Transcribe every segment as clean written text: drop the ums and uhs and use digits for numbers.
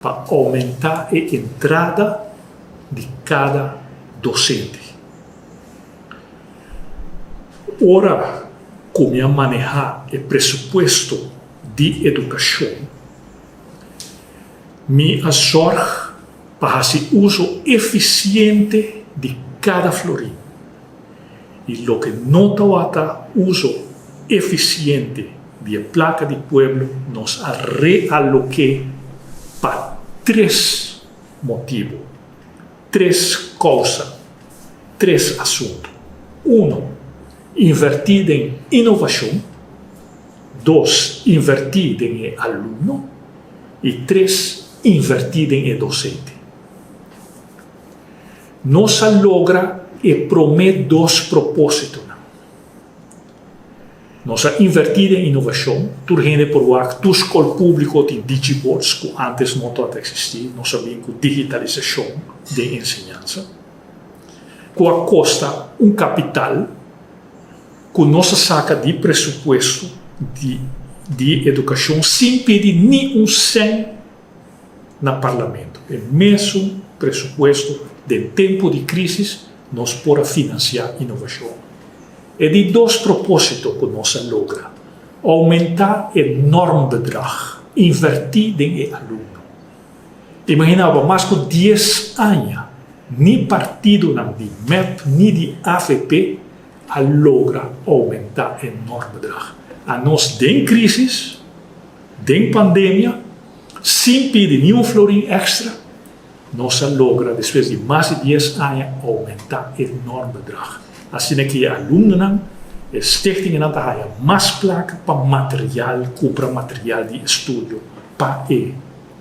Pa oumentá e entrada di kada dosente. Ora ku mi a manehá e presupuesto di edukashon, mi a zòrg pa hasi uso efisiente di kada florin. I loke no tawata uso efisiente di e plaka di pueblo nos a realoké pa tres motibu, tres kousa, tres asuntu. Uno, invertí den inovashon, dos, invertí den e alumno i tres, invertí den e dosente. Nos a logra e promé dos propósitonan. Nos a invertí den inovashon, tur hende por wak tur skol públiko tin digiboards ku ántes no tabata eksistí, nos a bin ku digitalisashon den enseñansa, ku a kosta un kapital ku nos a saka di presupuesto di di edukashon sin pidi ni un sèn na parlamento. E mesun presupuesto den tempu di krísis nos por a finansiá inovashon. E di dos propósito ku nos a logra, oumentá e normbedrag, invertí den e alumno. Imaginá bo, mas ku dies aña ni partidonan di mep ni di avp a logra oumentá e normbedrag. Anos den krísis, den pandemia, sin pidi ni un florin èkstra, Nos a logra despues di mas di dies aña oumentá e normbedrag. Asina ki e alumnonan, e stichtingennan ta haya mas plaka pa material, kumpra material di estudio pa e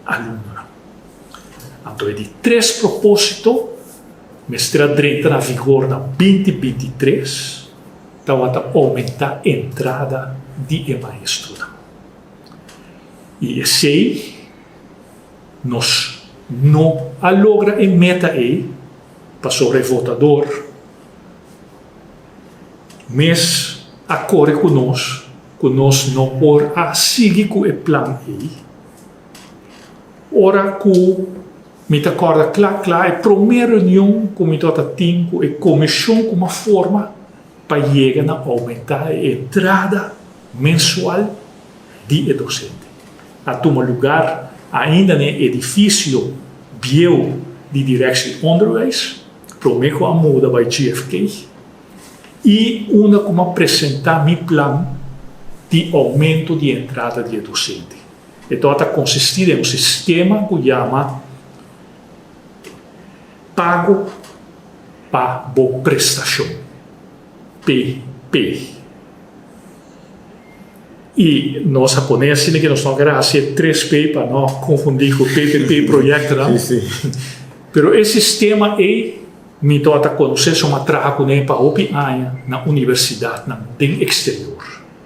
alumnonan. Anto e di tres propósito mester a drenta na vigor na 2023, tabata oumentá entrada di e maestronan. I esei. Nos no a logra e meta ei pasobra e votador mes a kore ku nos ku nos no por a sigui ku e plan ei. Ora ku mi ta kòrda kla kla e promé reunion ku mi tabata tin ku e komishon ku mi a forma pa yega na oumentá e entrada mensual di e dosente. A tuma lugar ainda n'e edifisio bieu di Directie Onderwijs, promé ku a muda bai GFK, i unda ku m'a presentá mi plan di oumento di entrada di e dosente. E tabata konsistí den un sistema ku yama Pago pa bo prestashon, PP. I nos a pone asina ke nos no kere hasi e 3P pa no konfundí ku PPP proyektonan. Pero e sistema ei mi tabata konosé, so mi a traha kuné pa hopi aña na universidatnan den eksterior.